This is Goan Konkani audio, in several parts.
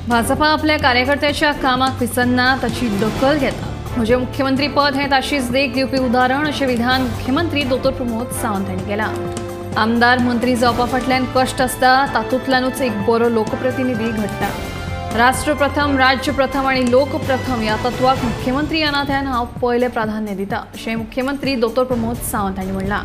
भाजपा आपल्या कार्यकर्त्याच्या कामाक विसरना, ताची दखल घेता। म्हजें मुख्यमंत्रीपद हें ताशीच देख दिवपी उदाहरण अशें विधान मुख्यमंत्री दोतोर प्रमोद सावंत हांणी केलां। आमदार मंत्री जावपा फाटल्यान कश्ट आसता, तातूंतल्यानूच एक बरो लोकप्रतिनिधी घडटा। राष्ट्रप्रथम, राज्यप्रथम आनी लोकप्रथम ह्या तत्वाक मुख्यमंत्री ह्या नात्यान हांव पयलें प्राधान्य दिता अशें मुख्यमंत्री दोतोर प्रमोद सावंत हांणी म्हणलां।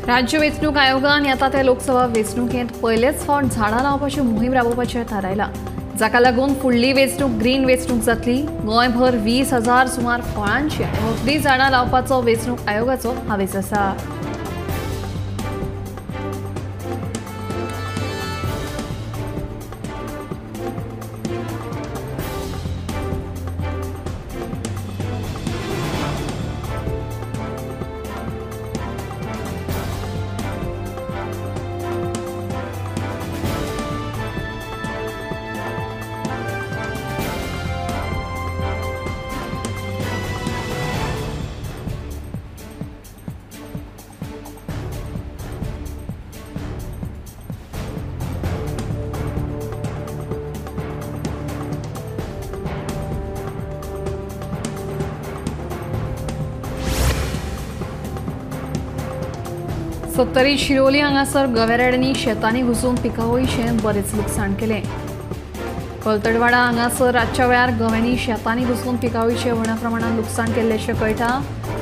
राज्य वेंचणूक आयोगान येता त्या लोकसभा वेंचणुकेंत पयलेच फावट झाडां लावपाची मोहीम राबोवपाचें थारायलां, जाका लागून फुडली वेंचणूक ग्रीन वेंचणूक जातली। गोंयभर 20,000 सुमार फळांची आनी वखदी झाडां लावपाचो वेंचणूक आयोगाचो हावेस आसा। सत्तरी शिरोली हांगासर गवेरेड्यांनी शेतांनी घुसून पिकावळीचें बरेंच लुकसाण केलें। कलतडवाडा हांगासर रातच्या वेळार गव्यांनी शेतांनी घुसून पिकावळीचें व्हडा प्रमाणात लुकसाण केल्ल्याचें कळटा।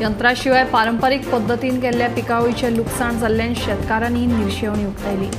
यंत्रा शिवाय पारंपरीक पद्दतीन केल्ल्या पिकावळीचें लुकसाण जाल्ल्यान शेतकारांनी निर्शेवणी उक्तायली।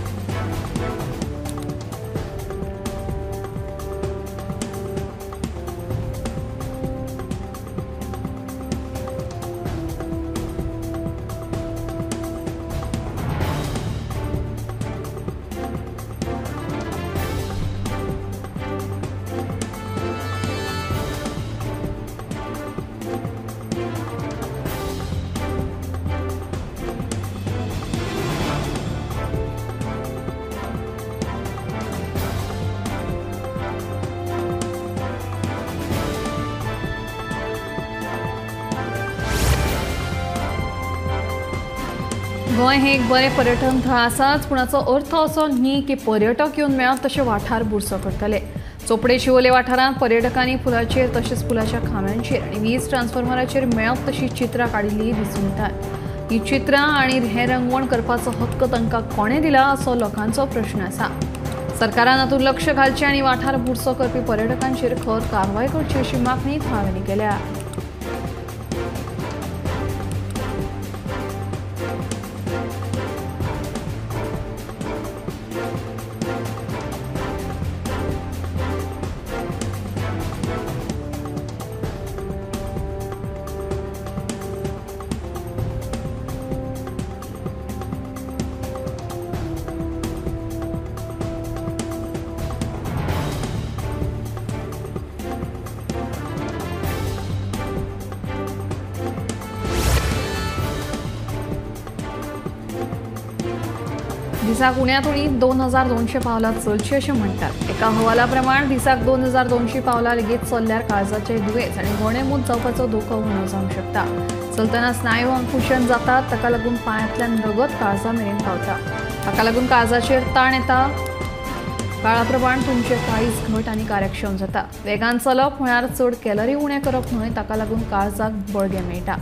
गोंय हे एक बरें पर्यटन थळ आसाच, पूण हाचो अर्थ असो न्ही की पर्यटक येवन मेळत तशे वाठार बुरसो करतले। चोपडे शिवोले वाठारांत पर्यटकांनी पुलाचेर तशेंच पुलाच्या खांब्यांचेर आनी वीज ट्रान्सफॉर्मराचेर मेळत तशी चित्रां काडिल्ली दिसून येतात। ही चित्रां आनी हें रंगवण करपाचो हक्क तांकां कोणें दिला असो लोकांचो प्रश्न आसा। सरकारान हातूंत लक्ष घालचें आनी वाठार बुरसो करपी पर्यटकांचेर खर कारवाय करची अशी मागणी थळाव्यांनी केल्या। दिसाक उण्यांत उणी 2200 पावलां चलची अशें म्हणटात। एका अहवाला प्रमाण दिसाक 2200 पावलां लेगीत चल्ल्यार काळजाचें दुयेंस आनी गोणेमूत जावपाचो धोको उणो जावंक शकता। चलतना स्नायू आकुंचन जातात, ताका लागून पांयांतल्यान रगत काळजा मेरेन पावता, हाका लागून काळजाचेर ताण येता। काळा प्रमाण तुमचें काळीज घट आनी कार्यक्षम जाता। वेगान चलप म्हळ्यार चड कॅलरी उणें करप न्हय, ताका लागून काळजाक बळगें मेळटा।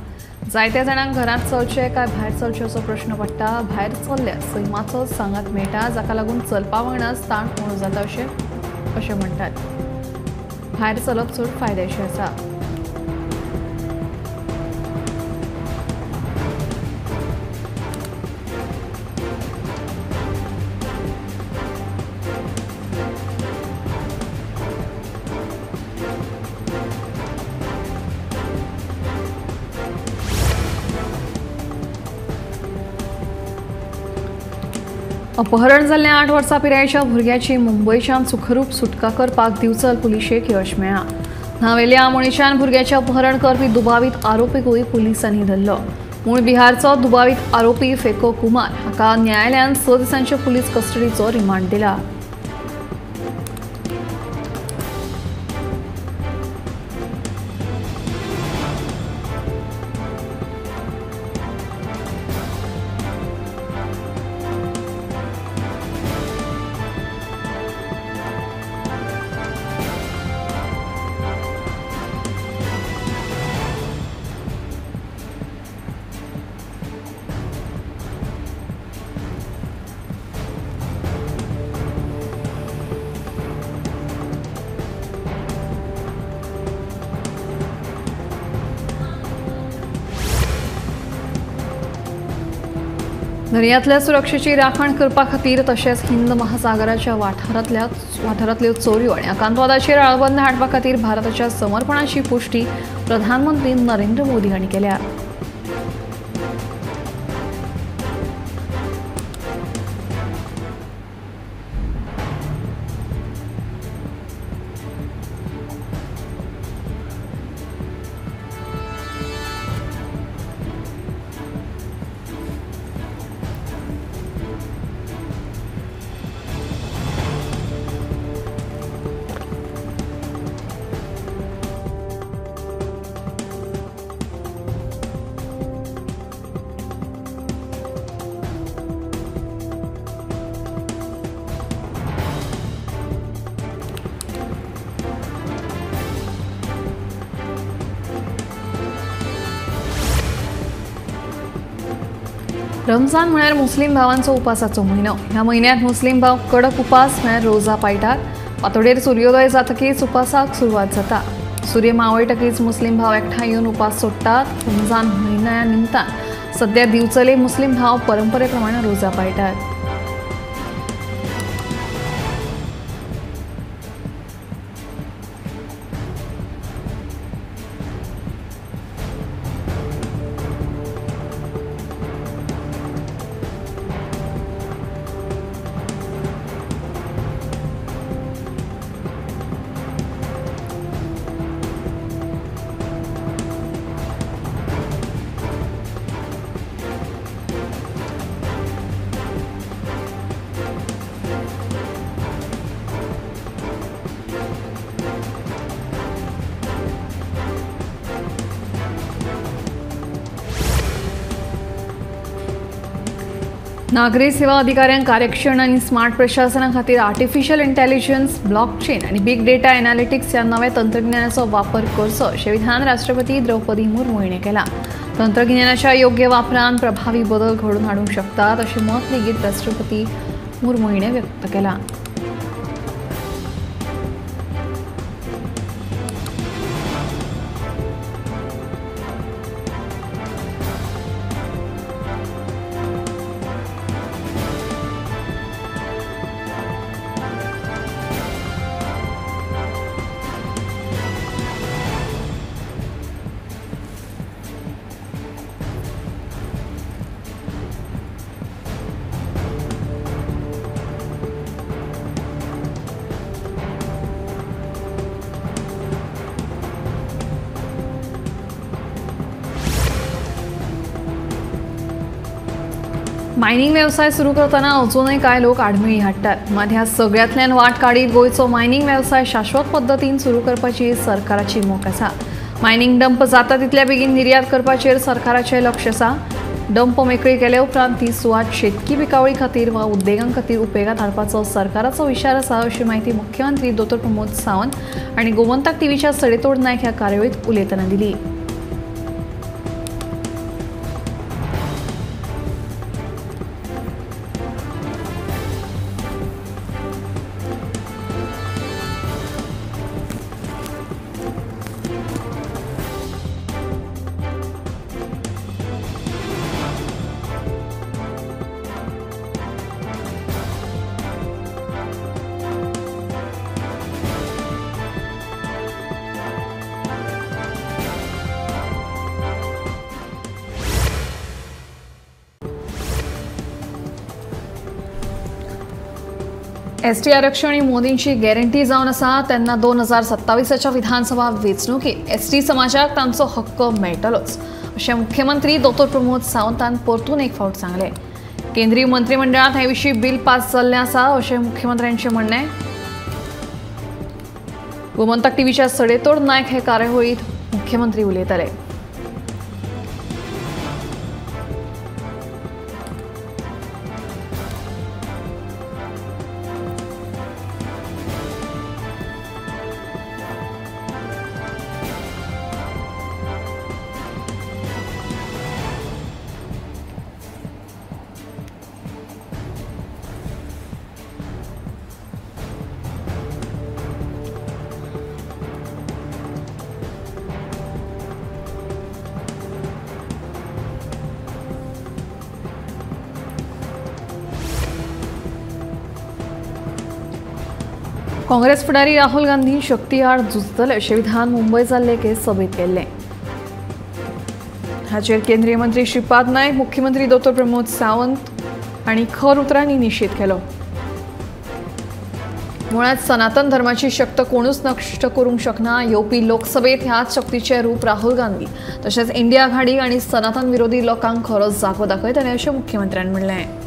जायत्या जाणांक घरांत चलचें काय भायर चलचें असो प्रश्न पडटा। भायर चल्ल्यार सैमाचो सांगात मेळटा, जाका लागून चलपा वांगडाच ताण उणो जाता अशें म्हणटात। भायर चलप चड फायद्याचें आसा। अपहरण जाल्ल्या 8 वर्सां पिरायेच्या भुरग्याची मुंबयच्यान सुखरूप सुटका करपाक दिवचल पुलिशेक यश मेळ्ळां. न्हावेल्या आमोणेच्यान भुरग्याचें अपहरण करपी दुबावीत आरोपीकूय पुलिसांनी धरलो. मूळ बिहारचो दुबावीत आरोपी फेको कुमार हाका न्यायालयान 6 दिसांचे पुलीस कस्टडीचो रिमांड दिला. दर्यांतल्या सुरक्षेची राखण करपा खातीर तशेंच हिंद महासागराच्या वाठारांतल्यो चोरयो आनी आकांतवादाचेर आळबंद हाडपा खातीर भारताच्या समर्पणाची पुष्टी प्रधानमंत्री नरेंद्र मोदी हांणी केल्या. रमजान म्हळ्यार मुस्लीम भावांचो उपासाचो म्हयनो. ह्या म्हयन्यांत मुस्लीम भाव कडक उपास म्हळ्यार रोजा पाळटात. फांतोडेर सुर्योदय जातकीच उपासाक सुरवात जाता. सूर्य मावळटकीच मुस्लीम भाव एकठांय येवन उपास सोडटात. रमजान म्हयन्या निमतान सद्या दिवचले मुस्लीम भाव परंपरे प्रमाण रोजा पाळटात. नागरी सेवा अधिकाऱ्यांक कार्यक्षण आनी स्मार्ट प्रशासना खातीर आर्टिफिशियल इंटेलिजन्स, ब्लॉकचेन आनी बिग डेटा एनालिटिक्स ह्या नव्या तंत्रज्ञानाचो वापर करचो अशें विधान राष्ट्रपती द्रौपदी मुर्मू हिणें केलां. तंत्रज्ञानाच्या योग्य वापरान प्रभावी बदल घडोवन हाडूंक शकतात अशें मत लेगीत राष्ट्रपती मुर्मू हिणें व्यक्त केलां. मायनिंग वेवसाय सुरू करतना अजूनय कांय लोक आडमेळी हाडटात. मात ह्या सगळ्यांतल्यान वाट काडीत गोंयचो मायनिंग वेवसाय शाश्वत पद्दतीन सुरू करपाची सरकाराची मोख आसा. मायनिंग डंप जाता तितल्या बेगीन निर्यात करपाचेर सरकाराचें लक्ष आसा. डंप मेकळी केले उपरांत ती सुवात शेतकी पिकावळी खातीर वा उद्देगां खातीर उपेगांत हाडपाचो सरकाराचो विचार आसा अशी म्हायती मुख्यमंत्री दोतोर प्रमोद सावंत आनी गोमंतक टीव्हीच्या सडेतोड नायक ह्या कार्यावळींत उलयतना दिली. एसटी आरक्षण ही मोदींची गॅरंटी जावन आसा. तेन्ना 2027च्या विधानसभा वेंचणुकेंत एसटी समाजाक तांचो हक्क मेळटलोच अशें मुख्यमंत्री डॉ प्रमोद सावंतान परतून एक फावट सांगलें. केंद्रीय मंत्रिमंडळांत हे विशीं बिल पास जाल्लें आसा अशें मुख्यमंत्र्यांचें म्हणणें. गोमंतक टीव्हीच्या सडेतोड नायक हे कार्यावळींत मुख्यमंत्री उलयताले. काँग्रेस फुडारी राहुल गांधी शक्ती आड झुजतले अशें विधान मुंबय जाल्ले एके सभेंत केल्लें. हाचेर केंद्रीय मंत्री श्रीपाद नायक, मुख्यमंत्री डॉ प्रमोद सावंत हांणी खर उतरांनी निशेध केलो. मुळांत सनातन धर्माची शक्त कोणूच नश्ट करूंक शकना. येवपी लोकसभेंत ह्याच शक्तीचें रूप राहुल गांधी तशेंच इंडिया आघाडी आनी सनातन विरोधी लोकांक खरो जागो दाखयतले अशें मुख्यमंत्र्यान म्हणलें.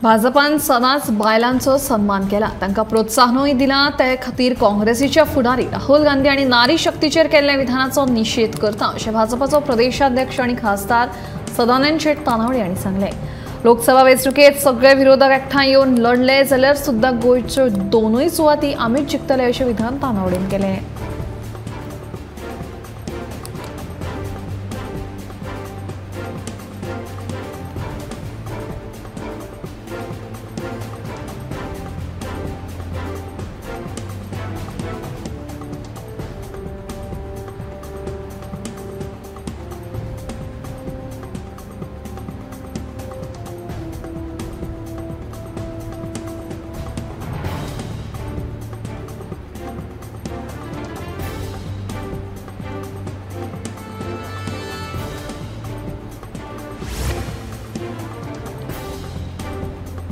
भाजपान सदांच बायलांचो सन्मान केला, तांकां प्रोत्साहनूय दिलां. ते खातीर काँग्रेसीच्या फुडारी राहुल गांधी आनी नारी शक्तीचेर केल्ल्या विधानाचो निशेध करता अशें भाजपाचो प्रदेशाध्यक्ष आनी खासदार सदानंद शेट तानावडे हांणी सांगलें. लोकसभा वेंचणुकेंत सगळे विरोधक एकठांय येवन लढले जाल्यार सुद्दां गोंयच्यो दोनूय सुवाती आमीच जिखतले अशें विधान तानावडेन केलें.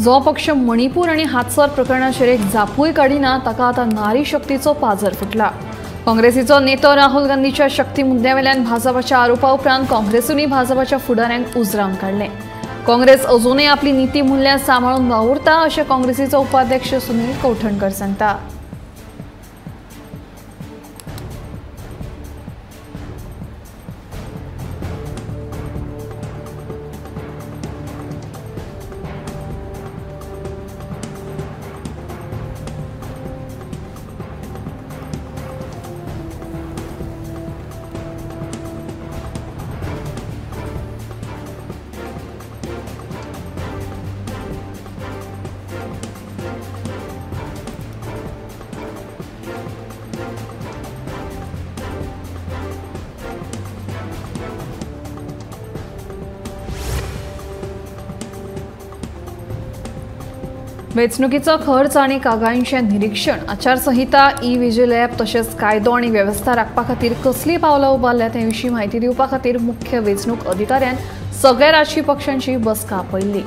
जो पक्ष मणिपूर आनी हातसर प्रकरणाचेर एक जापूय काडिना ताका आतां नारी शक्तीचो पाजर फुटला. काँग्रेसीचो नेतो राहुल गांधीच्या शक्ती मुद्द्यावेल्यान भाजपाच्या आरोपा उपरांत काँग्रेसीनूय भाजपाच्या फुडाऱ्यांक उजरावन काडलें. काँग्रेस अजूनय आपली नीती मूल्यां सांबाळून वावुरता अशें काँग्रेसीचो उपाध्यक्ष सुनील कवठणकर सांगता. वेंचणुकीचो खर्च आनी कागाळींचें निरीक्षण, आचारसंहिता, ई विजील ॲप तशेंच कायदो आनी वेवस्था राखपा खातीर कसलीं पावलां उबारल्या ते विशीं म्हायती दिवपा खातीर मुख्य वेंचणूक अधिकाऱ्यान सगळ्या राजकी पक्षांची बसका आपयल्ली.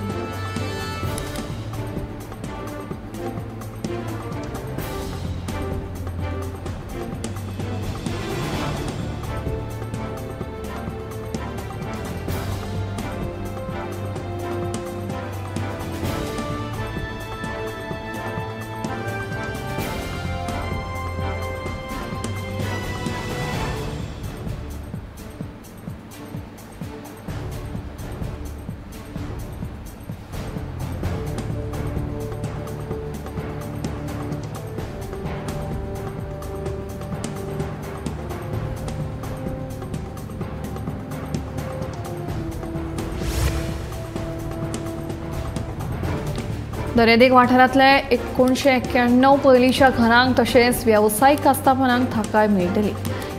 दर्यादेग वाठारांतल्या 1991 पयलींच्या घरांक तशेंच वेवसायीक आस्थापनांक थाकाय मेळटली.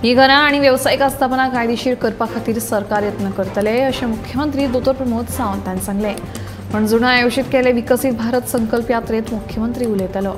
ही घरां आनी वेवसायीक आस्थापनां कायदेशीर करपा खातीर सरकार यत्न करतले अशें मुख्यमंत्री दोतोर प्रमोद सावंत हांणी सांगलें. हणजुणा आयोजीत केल्ले विकसीत भारत संकल्प यात्रेंत मुख्यमंत्री उलयतालो.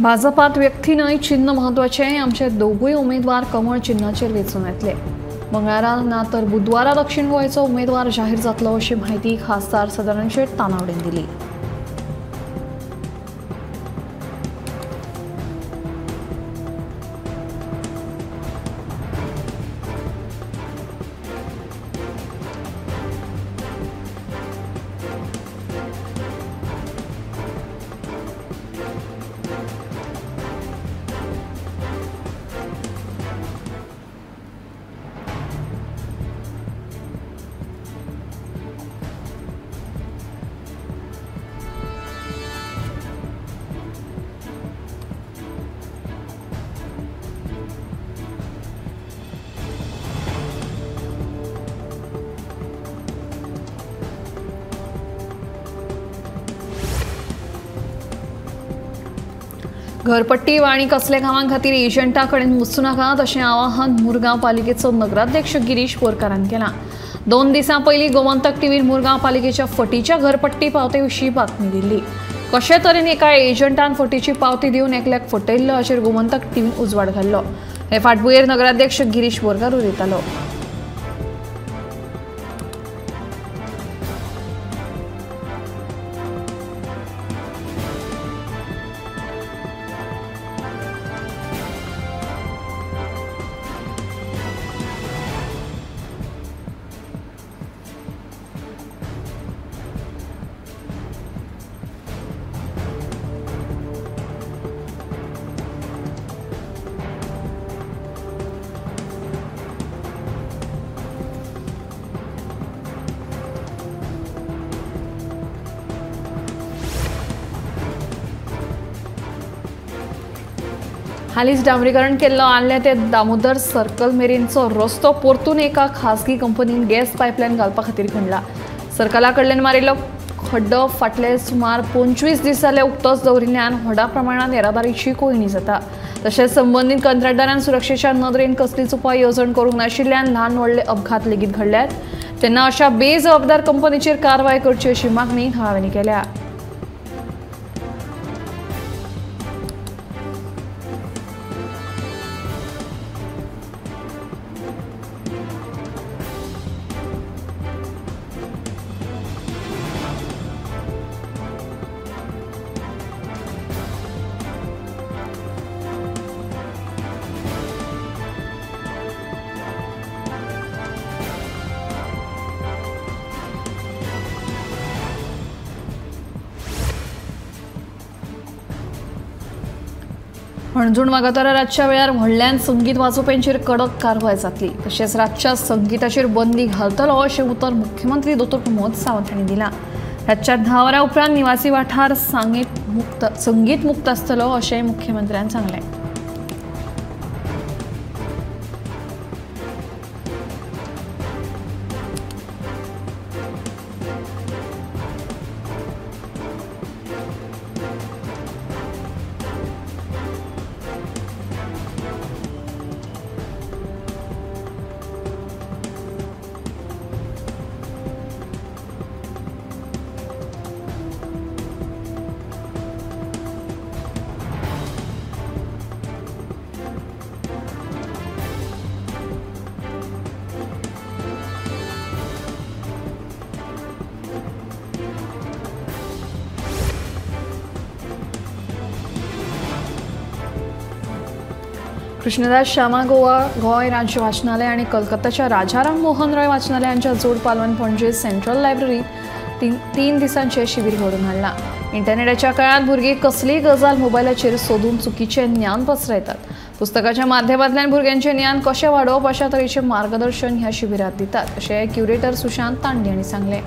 भाजपात व्यक्ती न्हय चिन्ह म्हत्वाचें. आमचे दोगूय उमेदवार कमळ चिन्हाचेर वेंचून येतले. मंगळारा ना तर बुधवारा दक्षिण गोंयचो उमेदवार जाहीर जातलो अशी म्हायती खासदार सदानंद शेट तानावडेन दिली. घरपट्टी आनी कसल्या कामां खातीर एजंटा कडेन वचूं नाकात अशें आवाहन मुरगांव पालिकेचो नगराध्यक्ष गिरीश बोरकारान केलां. 2 दिसां पयलीं गोमंतक टीव्हीन मुरगांव पालिकेच्या फटीच्या घरपट्टी पावते विशीं बातमी दिल्ली. कशे तरेन एका एजंटान फटीची पावती दिवन एकल्याक फटयल्लो हाचेर गोमंतक टीव्हीन उजवाड घाल्लो. हे फाटभुंयेर नगराध्यक्ष गिरीश बोरकार उलयतालो. हालींच डांबरीकरण केल्लो आदले ते दामोदर सर्कल मेरेनचो रस्तो परतून एका खासगी कंपनीन गॅस पायपलायन घालपा खातीर खणला. सर्कला कडल्यान मारिल्लो खड्डो फाटले सुमार 25 दीस जाले उक्तोच दवरिल्ल्यान व्हडा प्रमाणांत येरादारीची कोंयडी जाता. तशेंच संबंदीत कंत्राटदारान सुरक्षेच्या नदरेन कसलीच उपाय येवजण करूंक नाशिल्ल्यान ल्हान व्हडले अपघात लेगीत घडल्यात. तेन्ना अशा बेजबाबदार कंपनीचेर कारवाय करची अशी मागणी थळाव्यांनी केल्या. हणजूण वागातोरा रातच्या वेळार व्हडल्यान संगीत वाजोवप्यांचेर कडक कारवाय जातली. तशेंच रातच्या संगीताचेर बंदी घालतलो अशें उतर मुख्यमंत्री दोतोर प्रमोद सावंत हांणी दिलां. रातच्या 10 वरां उपरांत निवासी वाठार संगीत मुक्त आसतलो अशें मुख्यमंत्र्यान सांगलें. कृष्णदास श्यामा गोवा गोंय राज्य वाचनालय आनी कलकत्ताच्या राजाराम मोहन रॉय वाचनालयांच्या जोड पालवान पणजे सेंट्रल लायब्ररीत तीन दिसांचे शिबीर घडोवन हाडलां. इंटरनेटाच्या काळांत भुरगीं कसलीय गजाल मोबायलाचेर सोदून चुकीचें ज्ञान पसरायतात. पुस्तकाच्या माध्यमांतल्यान भुरग्यांचें ज्ञान कशें वाडोवप अशा तरेचें मार्गदर्शन ह्या शिबिरांत दितात अशें क्युरेटर सुशांत तांडे हांणी सांगलें.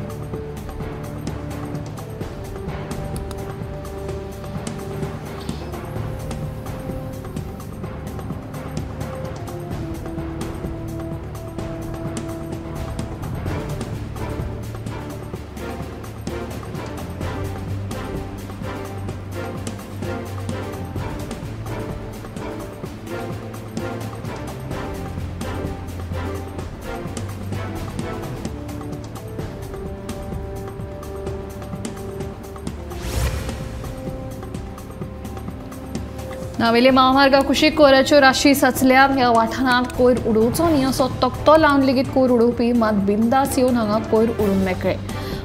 नावेले महामार्गा कुशीक कोयराच्यो राशी साचल्या. ह्या वाठारांत कोयर उडोवचो न्ही असो तकटो लावन लेगीत कोयर उडोवपी मात बिंदास येवन हांगा कोयर उडोवन मेकळे.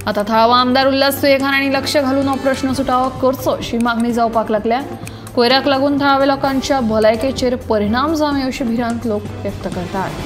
आतां थळावो आमदार उल्हास तुयेंकार हांणी लक्ष घालून हो प्रश्न सुटावो करचो अशी मागणी जावपाक लागल्या. कोयराक लागून थळाव्या लोकांच्या भलायकेचेर परिणाम जावं अशी भिरांत लोक व्यक्त करतात.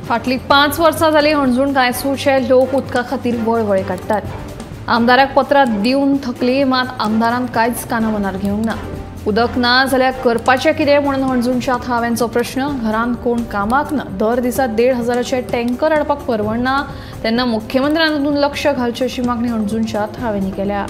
फाटलीं 5 वर्सां जालीं हणजूण कांयसूचे लोक उदका खातीर वळवळे काडटात. आमदाराक पत्रां दिवन थकली मात आमदारान कांयच काना मनार घेवंक ना. उदक ना जाल्यार करपाचें कितें म्हणून हणजूणच्या थळाव्यांचो प्रश्न. घरांत कोण कामाक ना, दर दिसा 1500 टँकर हाडपाक परवडना तेन्ना मुख्यमंत्र्यान तातूंत लक्ष घालचें अशी मागणी हणजूणच्या थळाव्यांनी केल्या.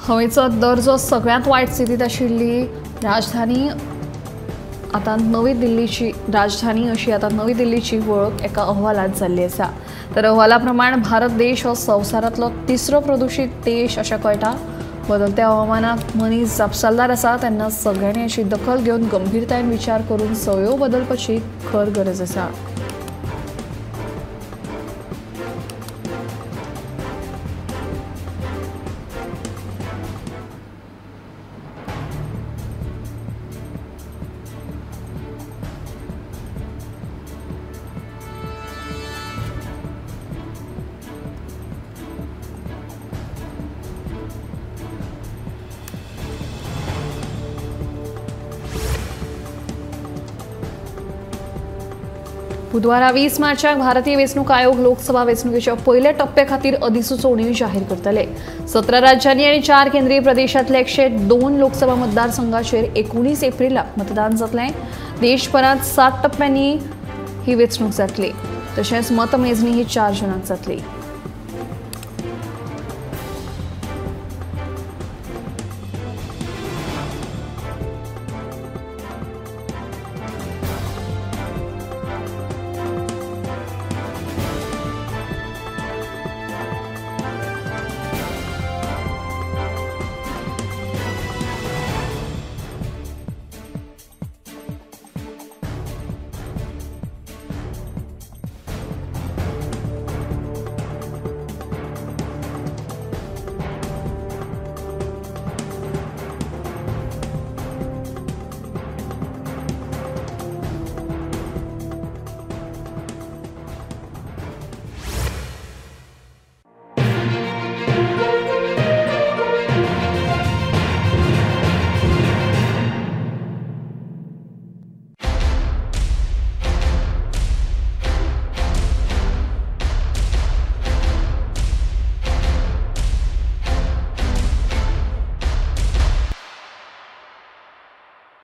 हवेचो दर्जो सगळ्यांत वायट स्थितींत आशिल्ली राजधानी आतां नवी दिल्लीची राजधानी अशी आतां नवी दिल्लीची वळख एका अहवालांत जाल्ली आसा. तर अहवाला प्रमाण भारत देश हो संवसारांतलो तिसरो प्रदुशीत देश अशें कळटा. बदलत्या हवामानाक मनीस जापसालदार आसा तेन्ना सगळ्यांनी अशी दखल घेवन गंभीरतायेन विचार करून संवयो बदलपाची खर गरज आसा. बुधवारा 20 मार्चाक भारतीय वेंचणूक आयोग लोकसभा वेंचणुकेच्या पयल्या टप्प्या खातीर अधिसुचोवणी जाहीर करतले. 17 राज्यांनी आनी 4 केंद्रीय प्रदेशांतले 102 लोकसभा मतदारसंघाचेर 19 एप्रिलाक मतदान जातलें. देशभरांत 7 टप्प्यांनी ही वेंचणूक जातली. तशेंच मतमेजणी ही 4 जूनाक जातली.